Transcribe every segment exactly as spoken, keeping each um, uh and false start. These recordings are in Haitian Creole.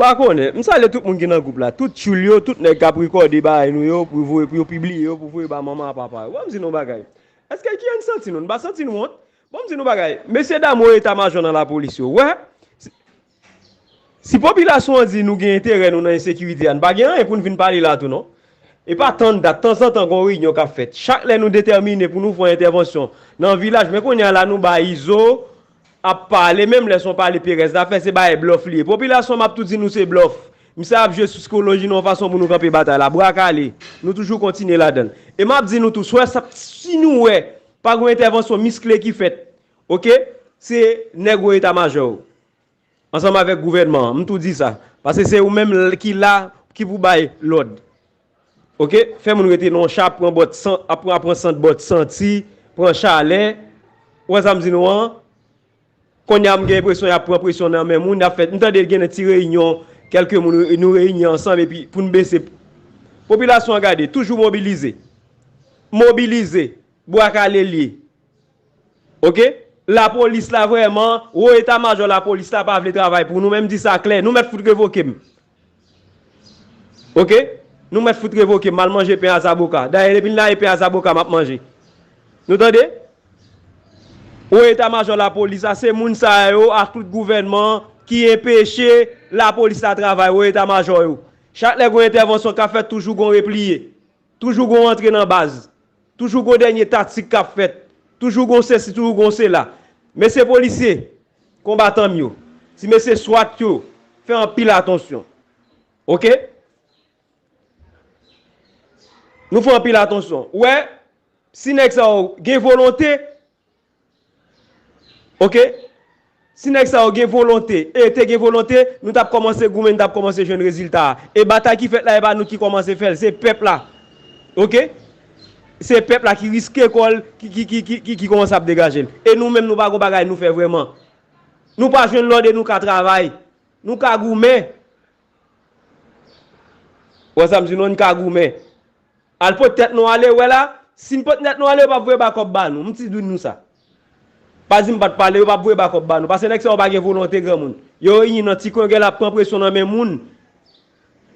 Pa konnen. M salye tout moun ki nan gwoup la. Tout tchoul yo, tout nèg k ap rekòde bagay nou yo, pou voye, pou yo pibliye yo, pou voye ba manman a papa yo. Ban m di nou bagay. Èske ki jan n santi nou? Nou pa santi nou wont? Ban m di nou bagay. Mesye dam wo eta majò nan lapolis yo. Wè, si, si popilasyon an di nou gen enterè nou nan ensekirite a, n pa gen anyen pou n vin pale la tou non. E pa tann dat, tanzantan gon reyinyon k ap fèt. Chak lè nou detèmine pou nou fè yon entèvansyon nan vilaj, men kounye a la nou bay Izo, ap pale, menm lè se yon pale perèz l ap fè, se bagay blòf li ye. Popilasyon, m ap tou di nou se blòf. Misye ap jwe sou sikoloji nou yon fason pou nou kanpe batay la. Bra kale, nou toujou kontinye ladan l. E m ap di nou tou, swè sa, si nou wè pa gen entèvansyon miskle ki fèt, oke, se nèg wo eta majò yo. Ansanm avèk gouvènman an, m tou di sa. Paske se ou menm l- ki la, ki pou bay lòd. Oke? Fè moun rete nan yon cha, ap pran bòt san, ap pran, ap pran sant bòt santi, pran chalè. Ou wè sa m di nou an? Kounye a m gen enpresyon y ap pran presyon nan men moun, y ap fè, m tande gen ti reyinyon, kèlke moun re- nou reyini ansanm epi pou n bese. Popilasyon an gade, toujou mobilize. Mobilize. Bwa kale l ye. Oke? Lapolis la vrèman, wo eta majò lapolis la pa vle travay pou nou, men m di sa klè, nou mèt fout revoke m. Oke? Nou mèt fout revoke m, m al manje pen a zaboka. Dayè, depi l la, e pen a zaboka m ap manje. Nou tande? Wo eta majò lapolis la, se moun sa yo ak tout gouvènman an ki enpeche lapolis la travay, wo eta majò yo. Chak lè gon entèvansyon k ap fèt, toujou gon repliye. Toujou gon rantre nan baz. Toujou gon dènye taktik k ap fèt. Toujou gon sesi, toujou gon sela. Mesye polisye, konbatan m yo, ti mesye swat yo, fè anpil atansyon. Oke? Nou fè anpil atansyon. Ou wè, si nèg sa yo gen volonte, oke? Si nèg sa yo gen volonte, e te gen volonte, nou t ap kòmanse goumen, nou t ap kòmanse jwenn rezilta a. E batay ki fèt la, e pa nou ki kòmanse fè l, se pèp la. Oke? Se pèp la ki riske kò l, ki, ki, ki, ki, ki, ki kòmanse ap degaje l. E nou menm, nou pa gon bagay nou fè vrèman. Nou pa jwenn lòd e nou ka travay. Nou ka goumen. Ou wè sa m di nou, nou ka goumen. Al pot tèt nou ale, wè la, si n pot tèt nou ale, yo p ap voye bakòp ba nou. M ti di nou sa. Pa di m pa t pale, yo p ap voye bakòp ba nou. Paske nèg sa yo pa gen volonte granmoun. Yo reyini nan ti kwen, gen l ap pran presyon nan men moun.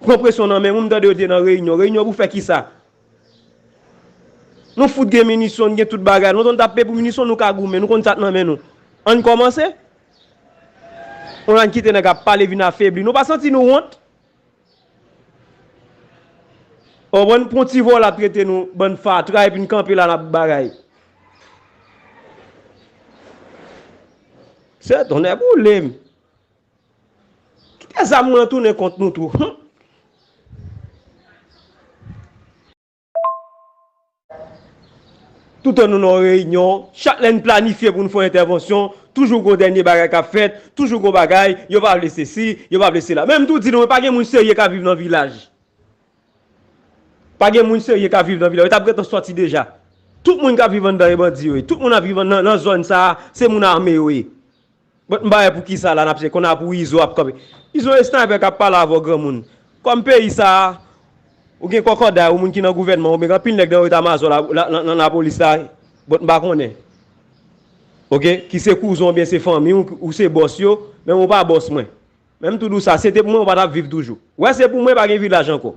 Pran presyon nan men moun, m tande yo te nan reyinyon. Reyinyon pou fè kisa? Nou fout gen minisyon, n gen tout bagay. Nou konn tape pou minisyon, nou ka goumen, nou konn sa k nan men nou. Ann kòmanse. Ann kite nèg ap pale vin afebli. Nou pa santi nou wont? Ou konprann, pou yon ti vòlè ap trete nou bann fatra epi n kanpe la n ap bagay. Se tonnè boule m. Kite zam mwen an tounen kont nou tou. Hum. Toutan nou nan yon reyinyon, chak lè n planifye pou n fè yon entèvansyon, toujou gon dènye bagay k ap fèt, toujou gon bagay, yo pa vle sesi, yo pa vle sela. Men m tou di nou, pa gen moun serye k ap viv nan vilaj. Pa gen moun serye k ap viv nan vilaj. Yo t ap gentan sòti deja. Tout moun k ap viv anndan e bandi yo ye. Tout moun ap viv nan, nan zòn sa a, se moun ame yo ye. Bon, m pa wè poukisa la n ap se konn ap pou Izo ap kanpe. Izo e sniper k ap pale avè w granmoun. Kòm peyi sa a, ou gen kòkòday, ou moun ki nan gouvènman, ou gen anpil nèg nan eta majò la, la, nan, nan lapolis la, bon, m pa konnen. Oke? Ki se kouzen w oubyen se fanmi w, ou se bòs yo, men ou pa bòs mwen. Men m tou di w sa, se te pou mwen, ou pa t ap viv toujou. Wè, se pou mwen, pa gen vilaj ankò.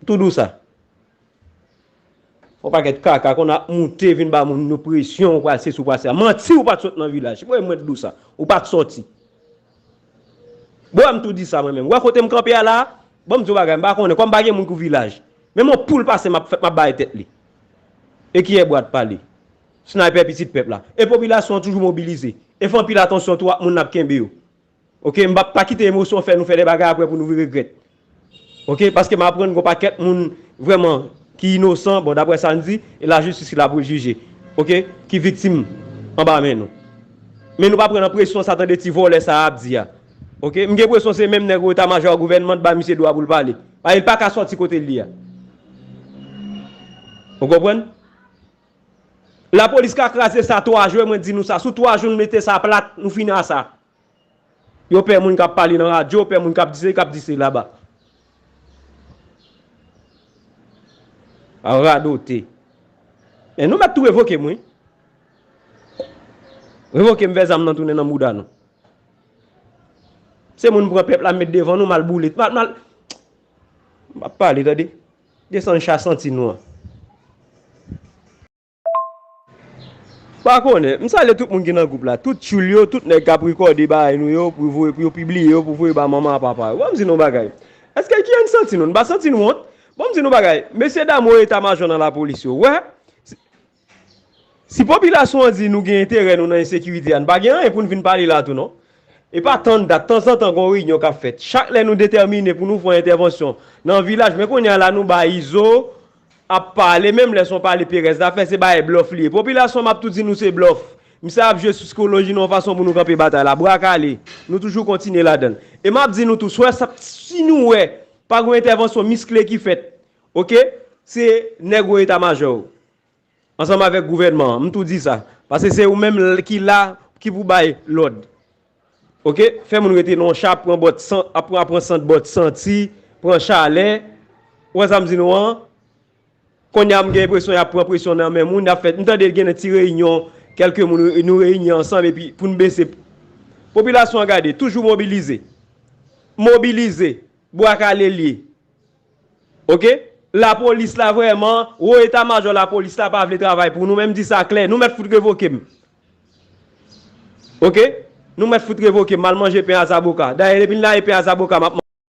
M tou di w sa. Yon pakèt kaka konn ap moute vin ba moun yo presyon, ou pral sesi, ou pral sela. Manti, ou pa t sot nan vilaj. Mwen, mwen t di w sa. Ou pa t sòti. Bon, m tou di sa mwen menm. Wè kote m kanpe a la, bon, m di w bagay, m pa konnen. Kòm pa gen moun kou vilaj. Menm yon poul pase, m ap fè, m ap bay tèt li. E kiyè bwa t pale? Sniper pitit pèp la. E popilasyon an toujou mobilize. E fè anpil atansyon tou ak moun n ap kenbe yo. Oke, m p ap pa kite emosyon fè nou fè de bagay apre pou nou regrèt. Oke, paske m aprann gon pakèt moun vrèman ki inosan, bon, daprè sa n di, e lajistis ki la pou l jije. Oke, ki viktim anba men nou. Men nou pa pran nan presyon sa tande ti vòlè sa a ap di a. Oke, m gen presyon se menm nèg eta majò gouvènman t ba misye dwa pou l pale. Paske l pa ka sòti kote l ye a. Ou konprann? Lapolis ka kraze sa twa jou, e mwen di nou sa. Sou twa jou, nou mete sa plat, nou fini a sa. Yo pè moun k ap pale nan radyo, yo pè moun k ap di se, k ap di se laba. A radote. Men nou mèt tou revoke m, wi. Revoke m, fè zam nan tounen nan mouda nou. Se moun pran pèp la met devan nou, mal boule. Mal, mal. M ap pale, tande. Desann cha santi nou an. Pa konnen, m salye tout moun ki nan gwoup la, tout tchoul yo, tout nèg k ap rekòde bagay nou yo, pou voye, pou yo pibliye yo, pou voye ba manman a papa yo. Ban m di nou bagay. Èske ki jan n santi nou? N pa santi nou wont? Ban m di nou bagay. Mesye dam wo eta majò nan lapolis yo, wè, si, si popilasyon an di nou gen enterè nou nan ensekirite a, n pa gen anyen pou n vin pale la tou non. E pa tann dat, tanzantan gon reyinyon k ap fèt. Chak lè nou detèmine pou nou fè yon entèvansyon nan vilaj, men kounye a la nou bay Izo ap pale, menm lè se yon pale perèz l ap fè, se bagay blòf li ye. Popilasyon, m ap tou di nou se blòf. Misye ap jwe sou sikoloji nou yon fason pou nou kanpe batay la. Bra kale, nou toujou kontinye ladan l. E m ap di nou tou, swè sa, si nou wè pa gen yon entèvansyon miskle ki fèt, oke, se nèg wo eta majò yo. Ansanm avèk gouvènman an, m tou di sa. Paske se ou menm l- ki la, ki pou bay lòd. Oke? Fè moun rete nan yon cha, ap pran bòt san, ap pran, ap pran sant bòt santi, pran chalè. Ou wè sa m di nou an? Kounye a m gen enpresyon y ap pran presyon nan men moun, y ap fè, m tande gen ti reyinyon, kèlke moun re- nou reyini ansanm epi pou n bese. Popilasyon an gade, toujou mobilize. Mobilize. Bwa kale l ye. Oke? Lapolis la vrèman, wo eta majò lapolis la pa vle travay pou nou, men m di sa klè, nou mèt fout revoke m. Oke? Nou mèt fout revoke m, m al manje pen a zaboka. Dayè, depi n lage pen a zaboka, m ap